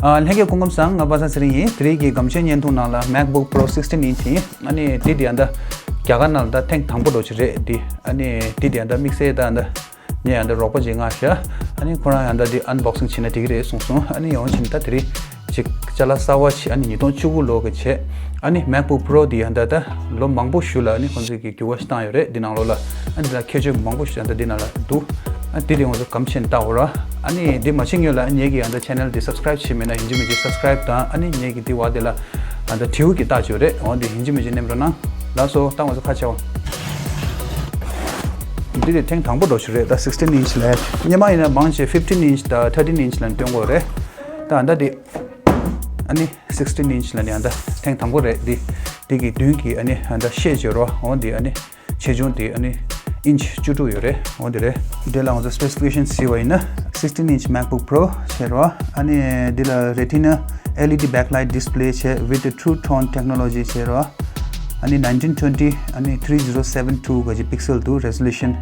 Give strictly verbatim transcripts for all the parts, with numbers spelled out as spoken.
ཨ། ལྷན་རྒྱས་སྐུ་ཁམས་བཟང་། ང་པ་སངས་ཚེ་རིང་ཡིན། དེ་རིང་གི་སྒམ་ཆེན་བརྙན་ཐུང་ནང་ལ་MacBook Pro sixteen inch ཡིན། ཨ་ནི་འདི་དེ་ཡང་ད་རྒྱ་གར་ནང་ལ་ད་ཐེངས་དང་པོ་འགྲོ་ཆེ་རེད་འདི། ཨ་ནི་འདི་དེ་ཡང་ད་དམིགས་བསལ་ད་ཡང་ད་ངས་ཡང་ད་རོགས་པ་ཅིག་མངགས་ཤག་ཨ་ནི་ཁོ་རང་ཡང་ད་འདི་unboxing བྱས་ན་འགྲིག་གི་རེད་གསུངས་སོང་། ཨ་ནི་ཡོང་བཞིན་ད་དེ་རིང་ཅིག་ཅ་ལག་གསར་བ་ཞིག་ཨ་ནི་ཉིས་སྟོང་བཅུ་དགུ་ལོ་གི་བྱས། ཨ་ནི་MacBook Pro འདི་ཡང་ད་ད་ལོ་མང་པོ་ཞིག་ལ་ཨ་ནི་ཁོང་ཚོས་ཀྱི་འགྱུར་བ་ཞིག་བཏང་ཡོད་རེད། འདི་ནང་ལོགས་ལ་ཨ་ནི་ད་ཁྱད་ཆོས་མང་པོ་ཞིག་ཡང་ད་འདི་ནང་ལ་འདུག་ཨ་འདི་དེ་ང་ཚོ་སྒམ་ཆེན་ལྟ་འོ་ར། ཨ་ནི་འདི་མ་ཕྱིན་སྔོན་ལ་ངེད་ཀྱི་ཡང་ད་channel འདི་subscribe བྱས་མེད་ན་ཡིན་གཅིག་མིན་གཅིག་subscribe དང་། ཨ་ནི་ངེད་ཀྱི་འདི་བ་དེ་ལ་ཡང་ད་དྲིའུ་གི་རྟགས་ཅིག་ཡོད་རེད། འོ་འདི་ཡིན་གཅིག་མིན་གཅིག་ནེམ་རོགས་གནང་། ལགས་སོ། ད་ང་ཚོ་ཁ་ཕྱེ་བ། འདི་དེ་ཐེངས་དང་པོ་འགྲོ་ཆེ་རེད། ད་sixteen inch ལས་སྔོན་མ་ཡིན་ན་མང་ཆེ་fifteen inch དང་thirteen inch ལ་སྟོན་གྱི་ཡོད་རེད། ད་ཡང་ད་འདི་ཨ་ནི་sixteen inch ལ་ནི་ཡང་ད་ཐེངས་དང་པོ་རེད། འདི་འདི་གི་མདུན་གྱི་ཨ་ནི་ཡང་ད་ཤེལ་ཅིག་ཡོད་རེད། འོ་འདི་ཨ་ནི་ཆེ་ཆུང་དེ་ཨ་ནི་inch བཅུ་དྲུག་ཡོད་རེད། འོ་དེ་རེད། དེ་ལ་ང་ཚོ་specification གཟིགས་པ་ཡིན་ན་sixteen inch MacBook Pro བྱས་རོ། ཨ་ནི་འདི་ལ་Retina LED backlight display བྱས་with the True Tone technology བྱས་རོ། ཨ་ནི་nineteen twenty ཨ་ནི་three zero seven two ག་ཅིག་pixel འདུག resolution།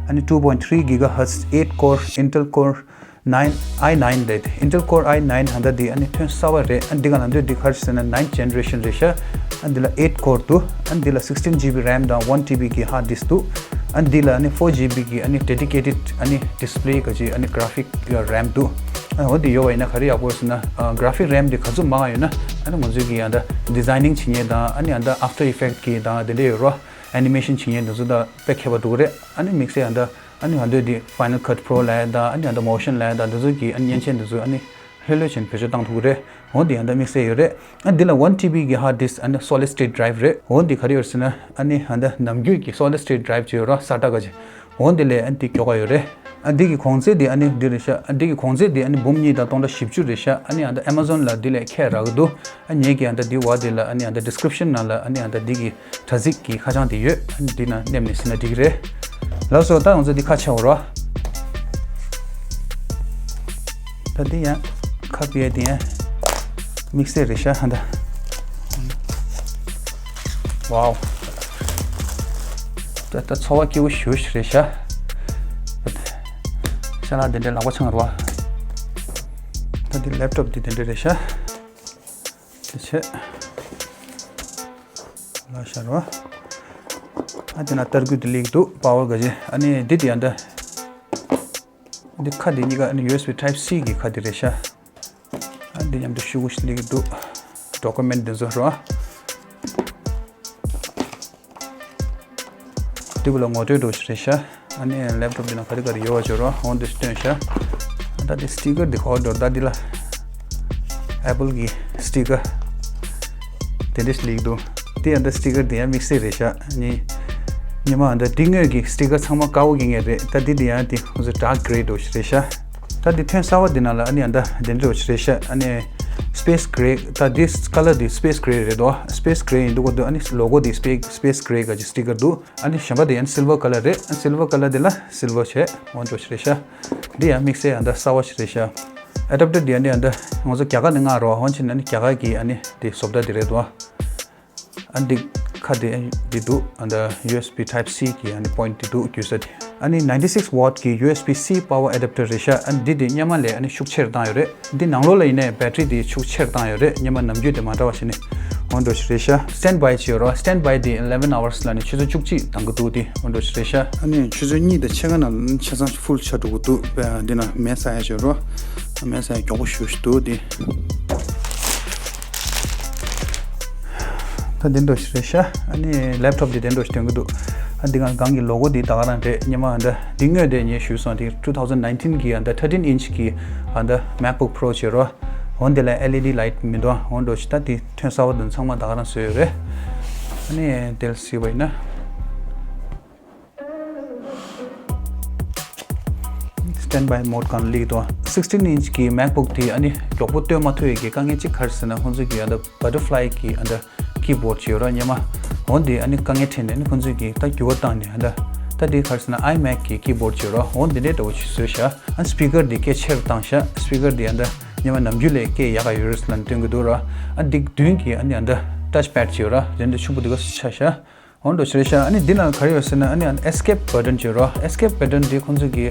ཨ་ནི two point three gigahertz eight core Intel Core nine i nine རེད། Intel Core i nine ཧ་ད་འདི་ཨ་ནི་ཐོན་གསར་བ་རེད། ཨ་འདི་ག་ལ་འདོད་འདི་ག་རེ་ཟེར་ན་ninth generation རེད་ཤག་ཨ་འདི་ལ་eight core འདུག་ཨ་འདི་ལ་sixteen GB RAM དང་one TB གི་hard disk འདུག་ཨ་འདི་ལ་ཨ་ནི་four GB གི་ཨ་ནི་dedicated ཨ་ནི་display ག་ཅིག་ཨ་ནི་graphic RAM འདུག་ཨ་འོ་འདི་ཡོད་པ་ཡིན་ན་ག་རེ་ཡག་པོ་ཟེར་ན་graphic RAM འདི་ག་ཚོད་མང་ཡོད་ན་ཨ་ནི་ང་ཚོའི་གི་ཡང་ད་designing བྱེད་མཁན་དང་ཨ་ནི་ཡང་ད་After Effect གི་དང་དེ་འདྲ་ཡོད་རོ། animation བྱེད་མཁན་འདི་ཚོ་ད་དཔེ་མཁས་པ་འདུག་རེད། ཨ་ནི་དམིགས་བསལ་ཡང་ད་ཨ་ནི་ང་ཚོའི་འདི་Final Cut Pro ལབ་ཡ་ད་ཨ་ནི་ཡང་ད་Motion ལབ་ཡ་ད་འདི་ཚོ་གི་ཨ་ནི་མཉེན་ཆས་འདི་ཚོ་ཨ་ནི་ལྷོད་ལྷོད་བྱས་ནས་བེད་སྤྱོད་བཏང་ཐུབ་ཀྱི་རེད། འོ་འདི་ཡང་ད་དམིགས་བསལ་ཡོད་རེད། ཨ་འདི་ལ་one TB གི་hard disk ཨ་ནི་solid state drive རེད། འོ་འདི་ག་རེ་ཡོད་ཟེར་ན་ཨ་ནི་ཡང་ད་ནམ་རྒྱུན་གྱི་solid state drive ཅིག་ཡོད་ར། SATA ག་ཅིག་འོ་འདི་ལས་ཨ་ནི་འདི་མགྱོགས་པ་ཡོད་རེད། ཨ་འདི་གི་གོང་ཚད་འདི་ཨ་ནི་འདི་རེད་ཤག་ཨ་འདི་གི་གོང་ཚད་འདི་ཨ་ནི་འབུམ་གཉིས་དང་སྟོང་ཕྲག་བཞི་བཅུ་རེད་ཤག་ཨ་ནི་ཡང་ད་Amazon ལ་འདི་ལས་ཁྱད་རག་གི་འདུག་ཨ་ངེད་ཀྱི་ཡང་ད་འདི་བ་འདི་ལ་ཨ་ནི་ཡང་ད་description ནང་ལ་ཨ་ནི་ཡང་ད་འདི་གི་དྲ་ཚིགས་ཀྱི་ཁ་བྱང་དེ་ཡོད། ཨ་ནི་འདི་ན་མནན་ནས་ཟིན་ན་འགྲིག་གི་རེད། ལགས་སོ། ད་ང་ཚོ་འདི་ཁ་ཕྱེ་འོ་རོ། ད་འདི་ཡང་ཁ་ཕྱེ་འདི་ཡང་དམིགས་བསལ་རེད་ཤག་ཧ་ད། ཝའོ། ད་ད་ཚོར་བ་སྐྱིད་པོ་ཞེ་པོ་ཞིག་རེད་ཤག་ཤ་ལག་འདི་འདྲའི་ལག་པ་འཆང་རོ། ད་འདི་laptop འདི་འདི་འདྲ་རེད་ཤག་དེ་བྱས། ལ་ཤར་བ། ཨ་དེ་ན་ཏར་སྐུད་དེ་ལེགས་འདུག power ག་ཅི། ཨ་ནི་འདི་དེ་ཡང་ད། འདི་ཁ་འདི་གཉིས་ཀ་ཨ་ནི་USB Type-C གི་ཁ་འདི་རེད་ཤག་ཨ་འདི་མཉམ་དུ་ཤུ་གུ་ཞིག་ལེགས་འདུག document འདི་ཚོ་རོ། འདི་གུ་ལ་ངོ་སྤྲོད་འདྲ་ཞིག་རེད་ཤག་ཨ་ནི་laptop འདི་ན་ག་རེ་ག་རེ་ཡོད་པ་བྱོས་རོགས། འོ་འདི་སྟོན་ཤག་ད་འདི་sticker འདི་ག་པར་འགྲོ། ད་འདི་ལ་Apple གི་sticker དེ་འདྲ་ཞིག་ལེགས་འདུག་དེ་ཡང་ད་sticker དེ་ཡང་དམིགས་བསལ་རེད་ཤག་ནི་ཉི་མ་ད་འདི་སྔོན་གྱི་sticker ཚང་མ་དཀར་པོ་གི་ངེས་རེད། ད་འདི་དེ་ཡང་དེ་ཁོང་ཚོ་dark grey འདྲ་ཞིག་རེད་ཤག་ད་འདི་ཐོན་གསར་བ་འདི་ནང་ལ་ཨ་ནི་ཡང་ད་དེ་འདྲ་ཞིག་རེད་ཤག་ཨ་ནི་space grey། ད་འདི་color འདི་space grey རེད་དོ། space grey ཡིན་འདུག་གོ་འདུག་ཨ་ནི་logo འདི་space space grey ག་ཅིག་sticker འདུག་ཨ་ནི་གཞན་པ་དེ་ཡང་silver color རེད། silver color དེ་ལ་silver བྱས་འོ་འདྲ་ཞིག་རེད་ཤག་འདི་ཡང་དམིགས་བསལ་ཡང་ད་གསར་བ་ཞིག་རེད་ཤག adapter འདི་ཡང་འདི་ཡང་ད་ང་ཚོ་རྒྱ་གར་ནས་མངགས་རོགས། འོན་ཀྱང་ཨ་ནི་རྒྱ་གར་གི་ཨ་ནི་དེ་བཟོ་ལྟ་དེ་རེད་དོ། ཨ་འདི་ཁ་དེ་འདི་འདུག་ཨ་ད་USB Type-C གི་ཨ་ནི་point དེ་འདུག་རྒྱུ་ས་དེ། ཨ་ནི་ninety six watt གི USB-C power adapter རེད་ཤག་ཨ་འདི་དེ་སྔོན་མ་ལས་ཨ་ནི་ཤུགས་ཆེར་བཏང་ཡོད་རེད། འདི་ནང་ལོགས་ལ་ཡིན་ནའི་battery དེ་ཤུགས་ཆེར་བཏང་ཡོད་རེད། སྔོན་མ་ནམ་རྒྱུན་དེ་མ་འདྲ་བ་ཞིག་ནི་འོ་འདྲ་ཞིག་རེད་ཤག standby བྱས་ཡོད་རེད། standby དེ་eleven hours ལ་ནི་ཆུ་ཚོད་བཅུ་གཅིག་གདང་གི་འདུག་དེ་འོ་འདྲ་ཞིག་རེད་ཤག་ཨ་ནི་ཆུ་ཚོད་གཉིས་དང་ཕྱེད་ཀ་ནང་ཆ་ཚང་full ཆགས་འགྲོ་གི་འདུག་དཔེ་འདི་ན་མེ་ས་ཡ་བྱས་ཡོད་རེད། མེ་ས་ཡ་མགྱོགས་པོ་ཞེ་པོ་ཞིག་འདུག་དེ། ད་དེ་འདྲ་ཞིག་རེད་ཤག་ཨ་ནི་laptop དེ་དེ་འདྲ་ཞིག་སྟོན་གི་འདུག་ཨ་འདི་གང་གང་གི་logo དེ་ད་ག་རང་རེད། སྔོན་མ་འདི་འདི་སྔོན་དེ་ངས་ཞུས་སོང་། དེ་two thousand nineteen གི་ཨ་ད་thirteen inch གི་ཨ་ད་MacBook Pro བྱས་རོ། འོ་འདི་ལ་LED light མི་འདུག་འོ་འདྲ་ཞིག་ད་དེ་ཐོན་གསར་བ་དེ་ཚང་མ་ད་ག་རང་བཟོས་ཡོད་རེད། ཨ་ནི་དེ་ལ་གཟིགས་པ་ཡིན་ན། standby mode གང་ལེགས་དོ། sixteen inch གི་MacBook དེ་ཨ་ནི་མགྱོགས་པོ་སྟོན་མ་ཐུབ་ཡས་ཀྱི་དཀའ་ངལ་གཅིག་ག་རེ་ཟེར་ན་ཁོང་ཚོས་ཀྱི་ཨ་ད་butterfly གི་ཨ་ད་keyboard ཅིག་ཡོད་ར་སྔོན་མ། འོ་འདི་ཨ་ནི་དཀའ་ངལ་འཕྲད་ནས་ཨ་ནི་ཁོང་ཚོས་ཀྱི་ད་འགྱུར་བ་བཏང་ནས་ཨ་ད་ད་དེ་ག་རེ་ཟེར་ན་iMac གི་keyboard ཅིག་ཡོད་ར། འོ་འདི་འདྲའི་འདྲ་བོ་ཅིག་བཟོས་ཤག་ཨ་speaker འདི་སྐད་ཆེར་བཏང་ཤག speaker འདི་ཨ་ད་སྔོན་མ་ནམ་རྒྱུན་ལས་སྐད་ཡག་ག་ཡོད་རེད་ལབ་ནས་སྟོན་གྱི་འདུག་ར། ཨ་འདི་མདུན་གྱི་ཨ་ནི་ཨ་ད་touchpad ཅིག་ཡོད་ར། དེ་འདྲ་ཆུང་པོ་འདི་ག་ཆགས་ཤག་འོ་འདྲ་ཞིག་རེད་ཤག་ཨ་ནི་འདི་ན་ག་རེ་ཡོད་ཟེར་ན། ཨ་ནི་ཨ་ནི་Escape button་བྱོས་རོགས། Escape button་འདི་ཁོང་ཚོས་ཀྱི་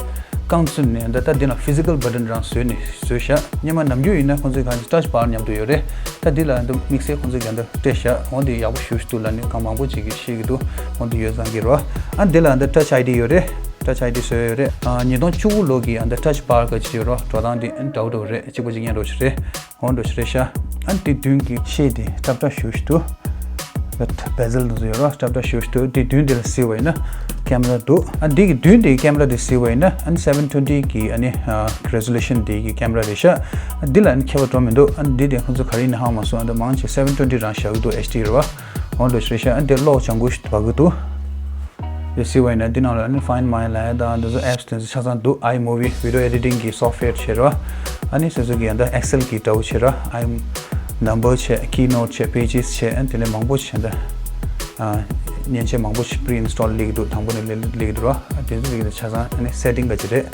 རྐང་བཙུགས་ནས་འདི་ལྟ་འདི་ན་physical button་རང་བཟོས་ནས་བཟོས་ཤག་སྔོན་མ་ནམ་རྒྱུན་ཡིན་ན་ཁོང་ཚོས་གང་touch bar་མཉམ་དུ་ཡོད་རེད། ད་འདི་ལ་འདི་དམིགས་བསལ་ཁོང་ཚོས་ཀྱང་འདི་སྤྲད་ཤག་འོ་འདི་ཡག་པོ་ཞེ་པོ་ཞིག་འདུག་ལབ་ནས་གང་མང་པོ་ཅིག་གིས་བཤད་ཀྱི་འདུག་འོ་འདི་ཡོད་ཙང་གི་རོགས། ཨ་འདི་ལ་འདི་Touch ID་ཡོད་རེད། Touch ID་བཟོས་ཡོད་རེད། ཨ་ཉིས་སྟོང་བཅུ་དགུ་ལོ་གི་ཨ་འདི་touch bar་ག་ཅིག་ཡོད་རོགས། འགྲོ་སྟངས་འདི་ཨ་འདྲ་པོ་འདྲ་པོ་རེད། གཅིག་པ་གཅིག་རྐྱང་འདྲ་པོ་ཞིག་རེད། འོ་འདྲ་ཞིག་རེད་ཤག་ཨ་འདི་མདུན་གྱི་ཤེལ་དེ་ཏབ་ཏབ་ཞེ་པོ་ཞིག་འདུག But bezel་དེ་ཚོ་ཡོད་རོགས། ཏབ་ཏབ་ཞེ་པོ་ཞིག་འདུག་དེ་མདུན་དེ་ལ་གཟིགས་པ་ཡིན་ན་camera་འདུག་ཨ་འདི་གི་མདུན་དེ་གི་camera་དེ་གཟིགས་པ་ཡིན་ན་ཨ་seven twenty་གི་ཨ་ནི་resolution་དེ་གི་camera་རེད་ཤག་ཨ་འདི་ལ་ཨ་ནི་ཁྱད་པར་འགྲོ་མི་འདུག་ཨ་འདི་དེ་ཁོང་ཚོ་ག་རེ་ཡིན་ནི་ཧ་མ་སོང་། ཨ་འདི་མང་ཆེ་seven twenty་རང་བཞག་གི་འདུག HD་རེད་པ། འོ་འདྲ་ཞིག་རེད་ཤག་ཨ་འདི་གློག་ལྗང་གུ་ཞིག་འབར་གི་འདུག་དེ་གཟིགས་པ་ཡིན་ན་འདི་ནང་ལ་ཨ་ནི་Find My་ལབ་ཡ་དང་འདི་ཚོ་apps་དེ་ཚོ་ཆ་ཚང་འདུག iMovie video editing་གི་software་བྱས་རོགས། ཨ་ནི་སོ་སོ་གི་ཨ་འདི་Excel་གི་འདྲ་པོ་བྱས་རོགས། ཨ་Number་བྱས། Keynote་བྱས། Pages་བྱས། ཨ་ནི་དེ་ནས་མང་པོ་བྱས། ཨ་འདི་ཨ་མཉེན་ཆས་མང་པོ་ཞིག་pre-install་སླེབས་ཀྱི་འདུག་དང་པོ་ནས་སླེབས་སླེབས་ཀྱི་འདུག་རོགས། ཨ་དེ་ཚོ་སླེབས་ཀྱི་འདུག་ཆ་ཚང་ཨ་ནི་setting་ག་ཅིག་རེད།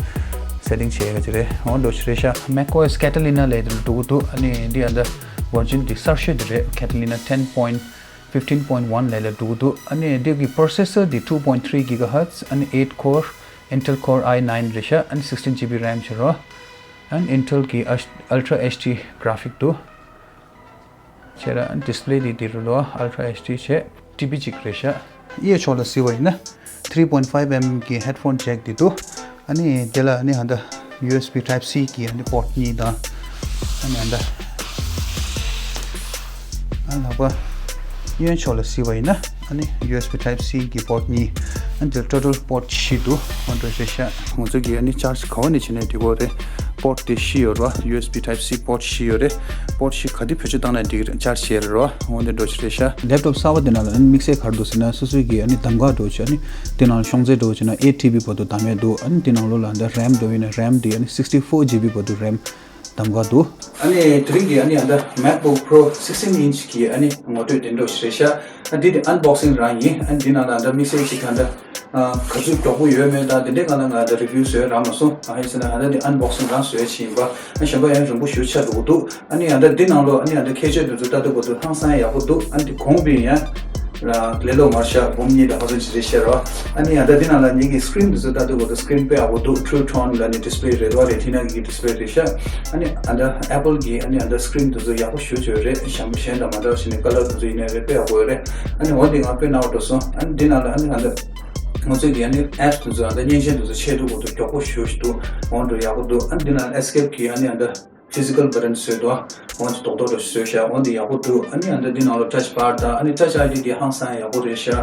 Setting་བྱས་ག་ཅིག་རེད། འོ་འདྲ་ཞིག་རེད་ཤག macOS Catalina་ལབ་ཡ་དེ་ལ་འགྲོ་གི་འདུག་ཨ་ནི་འདི་ཨ་འདི་version་འདི་གསར་ཤོས་དེ་རེད། Catalina ten point fifteen point one་ལབ་ཡ་ལ་འགྲོ་གི་འདུག་ཨ་ནི་འདི་གི་processor་འདི་two point three gigahertz། ཨ་ནི་eight core Intel Core i nine་རེད་ཤག་ཨ་ནི་sixteen GB RAM་བྱས་རོགས། ཨ་ནི་Intel་གི་Ultra HD graphic་འདུག་བྱས་ར། ཨ་ནི་display་འདི་འདི་རུ་ལོ་Ultra HD་བྱས། ཊི་བི་གཅིག་རེད་ཤག་གཡས་ཕྱོགས་ལ་གཟིགས་པ་ཡིན་ན་three point five mm་གི་headphone jack་འདི་འདུག་ཨ་ནི་དེ་ལ་ཨ་ནི་ཧ་ད་USB Type-C་གི་ཨ་ནི་port་གཉིས་དང་། ཨ་ནི་ཧ་ད་ཨ་ལག་པ་གཡོན་ཕྱོགས་ལ་གཟིགས་པ་ཡིན་ན་ཨ་ནི་USB Type-C་གི་port་གཉིས། ཨ་ནི་དེ་total port་བཞི་འདུག་འོ་འདྲ་རེད་ཤག་ང་ཚོ་གི་ཨ་ནི་charge་ག་བ་ནས་བྱས་ནས་འགྲིག་གི་རེད། port་དེ་བཞི་ཡོད་རེད་པ། USB Type-C port་བཞི་ཡོད་རེད། port་བཞི་ག་དེ་བེད་སྤྱོད་བཏང་ན་འགྲིག་གི་རེད། charge་བྱས་རེད་པ། འོ་འདི་འདྲ་ཞིག་རེད་ཤག laptop་གསར་པ་དེ་ནང་ལ་ཨ་ནི་དམིགས་བསལ་ག་རེ་འདུག་ཟེར་ན། སོ་སོ་གི་ཨ་ནི་གདམ་ག་འདྲ་བྱས། ཨ་ནི་དེ་ནང་ལ་ཤོང་ཚད་འདྲ་བྱས་ན་eight TB་བར་དུ་གདམ་ཡས་འདུག་ཨ་ནི་དེ་ནང་ལོགས་ལ་ཨ་ནི་RAM་འདྲ་ཡིན་ན་RAM་དེ་ཨ་ནི་sixty four GB་བར་དུ་RAM་གདམ་ག་འདུག་ཨ་ནི་དེ་རིང་གི་ཨ་ནི་ཨ་ད་MacBook Pro sixteen inch་གི་ཨ་ནི་ངོ་སྤྲོད་དེ་འདྲ་ཞིག་རེད་ཤག་ཨ་འདི་དེ་unboxing་རང་ཡིན། ཨ་འདི་ནང་ལ་ཨ་ད་དམིགས་བསལ་ཅིག་ཨ་ད་ག་ཚོད་མགྱོགས་པོ་ཡོད་མེད་དང་དེ་འདྲའི་སྒང་ལ་ང་ད་review་བཟོས་རག་མ་སོང་། ཨ་ཧེ་ཟེར་ན་ཨ་ད་འདི་unboxing་རང་བཟོས་བྱས་ཡིན་པ། ཨ་གཞན་པ་ཡང་རིང་པོ་ཞེ་པོ་ཆགས་འགྲོ་གི་འདུག་ཨ་ནི་ཨ་ད་འདི་ནང་ལོགས་ཨ་ནི་ཨ་ད་ཁྱད་ཆོས་དེ་ཚོ་ལྟ་དུས་བར་དུ་ཧང་སང་ཡག་པོ་འདུག་ཨ་ནི་གོང་བུ་ཡང་ལས་སླ་མར་ཤག་འབུམ་གཉིས་དང་ཧ་ཚོད་ཅིག་རེད་ཤག་ར། ཨ་ནི་ཨ་ད་འདི་ནང་ལ་ངེད་ཀྱི་screen་དེ་ཚོ་ལྟ་དུས་བར་དུ་screen་དཔེ་ཡག་པོ་འདུག True Tone་ལབ་ནས་display་རེད་དོ། Retina་གི་display་རེད་ཤག་ཨ་ནི་ཨ་ད་Apple་གི་ཨ་ནི་ཨ་ད་screen་དེ་ཚོ་ཡག་པོ་ཞེ་པོ་ཅིག་ཡོད་རེད། གཞན་གཞན་དང་མ་འདྲ་བ་ཞིག་ནས་color་དེ་ཚོ་ཡིན་ནའི་རེད། དཔེ་ཡག་པོ་ཡོད་རེད། ཨ་ནི་འོ་འདི་ང་དཔེ་སྣང་བ་འགྲོ་སོང་། ཨ་ནི་འདི་ནང་ལ་ཨ་ནི་ཨ་ད་ང་ཚོས་ཀྱི་ཨ་ནི་apps་དེ་ཚོ་ཨ་ད་མཉེན་ཆས་དེ་ཚོ་ཆེ་དུས་བར་དུ་མགྱོགས་པོ་ཞེ་པོ་ཅིག་འདུག་འོ་འདྲ་ཡག་པོ་འདུག་ཨ་ནི་འདི་ནང་Escape་གི་ཨ་ནི་ཨ་ད་physical button་བཟོས་འདུག་འོ་འདི་རྡོག་རྡོག་འདྲ་བཟོས་ཤག་འོ་འདི་ཡག་པོ་འདུག་ཨ་ནི་ཨ་ད་འདི་ནང་ལ་touch bar་དང་ཨ་ནི་Touch ID་འདི་ཧང་སང་ཡག་པོ་རེད་ཤག་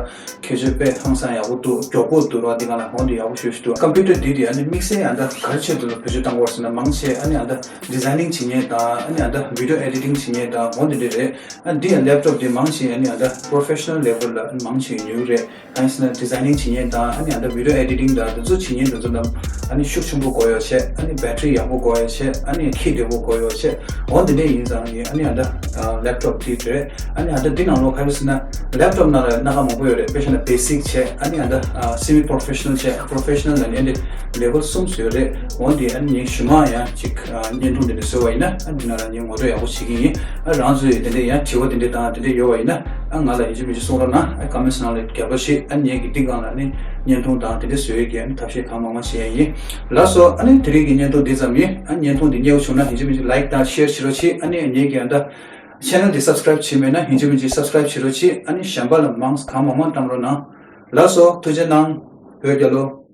ཁྱད་ཆོས་དཔེ་ཧང་སང་ཡག་པོ་འདུག་མགྱོགས་པོ་འདུག་ར། འདི་སྒང་ལ་འོ་འདི་ཡག་པོ་ཞེ་པོ་ཅིག་འདུག computer་འདི་དེ་ཨ་ནི་དམིགས་བསལ་ཨ་ད་ག་རེ་ཆེད་དུ་ལ་བེད་སྤྱོད་བཏང་དགོས་ཟེར་ན། མང་ཆེ་ཨ་ནི་ཨ་ད་designing་བྱེད་མཁན་དང་ཨ་ནི་ཨ་ད་video editing་བྱེད་མཁན་དང་འོ་འདི་འདྲ་རེད། ཨ་འདི་ཡང་laptop་འདི་མང་ཆེ་ཨ་ནི་ཨ་ད་professional level་ལ་ཨ་ནི་མང་ཆེ་ཉོ་གི་རེད། གང་ཡིན་ཟེར་ན་designing་བྱེད་མཁན་དང་ཨ་ནི་ཨ་ད་video editing་དང་དེ་ཚོ་བྱེད་མཁན་དེ་ཚོ་ལ་ཨ་ནི་ཤུགས་ཆེན་པོ་དགོས་ཡོད་བྱས། ཨ་ནི་battery་ཡག་པོ་དགོས་ཡོད་བྱས། ཨ་ནི་ཁྱི་བདེ་པོ་དགོས་ཡོད་བྱས། འོ་འདི་འདྲ་ཡིན་ཙང་གི་ཨ་ནི་ཨ་ད་laptop་དེ་རེད། ཨ་ནི་ཨ་ད་འདི་ནང་ལོགས་ག་རེ་ཟེར་ན་laptop་ནང་ལ་སྣ་ཁ་མང་པོ་ཡོད་རེད། དཔེ་བཞག་ན་basic་བྱས། ཨ་ནི་ཨ་ད་semi professional་བྱས། professional་ལ་ནི་ཨ་ནི་level་གསུམ་ཡོད་རེད། འོ་འདི་ཨ་ནི་ངས་གཞུག་མ་ཡང་ཅིག་བརྙན་ཐུང་འདི་འདྲ་བཟོས་པ་ཡིན་ན་ཨ་ནི་འདི་ནང་ལ་ངས་ངོ་སྤྲོད་ཡག་པོ་བྱེད་ཀྱི་ཡིན། ཨ་རང་ཚོས་དེ་འདྲའི་ཡང་དྲི་བ་དེ་འདྲ་དང་དེ་འདྲ་ཡོད་པ་ཡིན་ན་ཨ་ང་ལ་ཡིན་གཅིག་མིན་གཅིག་གསུང་རོགས་གནང་། ཨ་comments་ནང་ལ་རྒྱབ་སྐྱོར་བྱེད། ཨ་ངེད་ཀྱིས་འདི་སྒང་ལ་ནི་བརྙན་ཐུང་དང་དེ་འདྲ་བཟོ་ཡས་ཀྱི་ཨ་ཐབས་ཤེས་གང་མང་མང་བྱེད་ཡས་ཡིན། ལགས་སོ། ཨ་ནི་དེ་རིང་གི་བརྙན་ཐུང་འདི་ཙམ་ཡིན། ཨ་བརྙན་ཐུང་འདི་མཉེས་པོ་བྱུང་ན་ཡིན་གཅིག་མིན་གཅིག་like་དང་share་བྱེད་རོགས་བྱེད། ཨ་ནི་ངེད་ཀྱི་ཨ་ད་channel་འདི་subscribe་བྱས་མེད་ན་ཡིན་གཅིག་མིན་གཅིག་subscribe་བྱེད་རོགས་བྱེད། ཨ་ནི་གཞན་པ་ལ་མང་གང་མང་མང་བཏང་རོགས་གནང་། ལགས་སོ། ཐུགས་རྗེ་གནང་། བོད་རྒྱལ་ལོ།